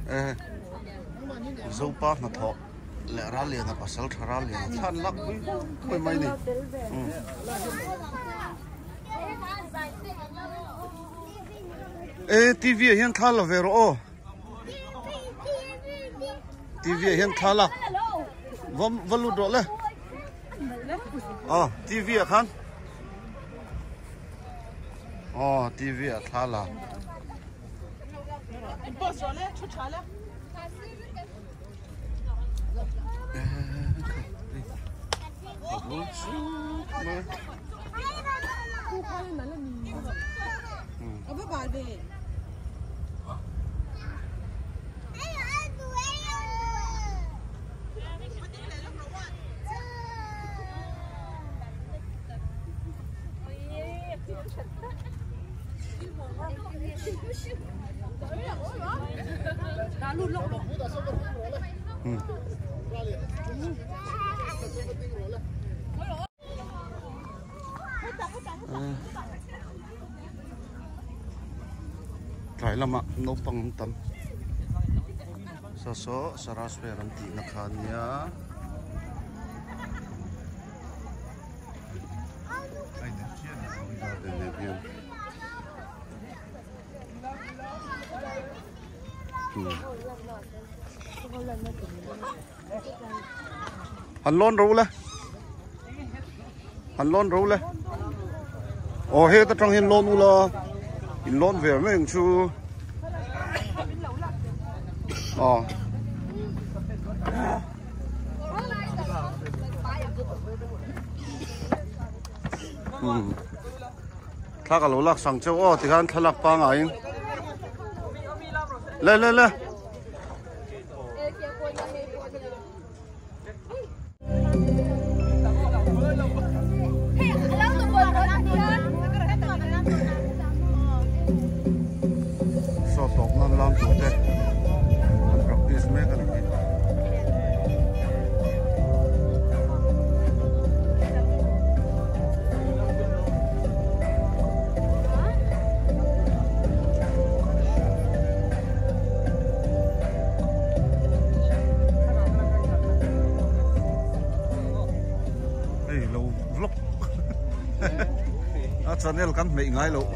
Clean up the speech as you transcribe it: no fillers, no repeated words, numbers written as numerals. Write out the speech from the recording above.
E Zopa hnathawh leh Ralliana pasal tha Ralliana thlan lak pui pui mai ni. E TV ah hian thla la ve rawh aw. TV ah hian thla lak va va lut rawh le. Aw TV ah khan. Aw TV ah thla la. Tlai lamah naupang an tam saw saw Saraswar an tihna kha ania. Han lawn ro le han lawn ro le aw heta tang hian lawn ula in lawn ve mai ang chu aw Thla ka lo lak sang cheu aw tikhan thlalak pangaiin le le le. Saw tawp nan lam tur te an practice mek a ni hi. Hei lo vlog a channel kan hmeih ngai loh.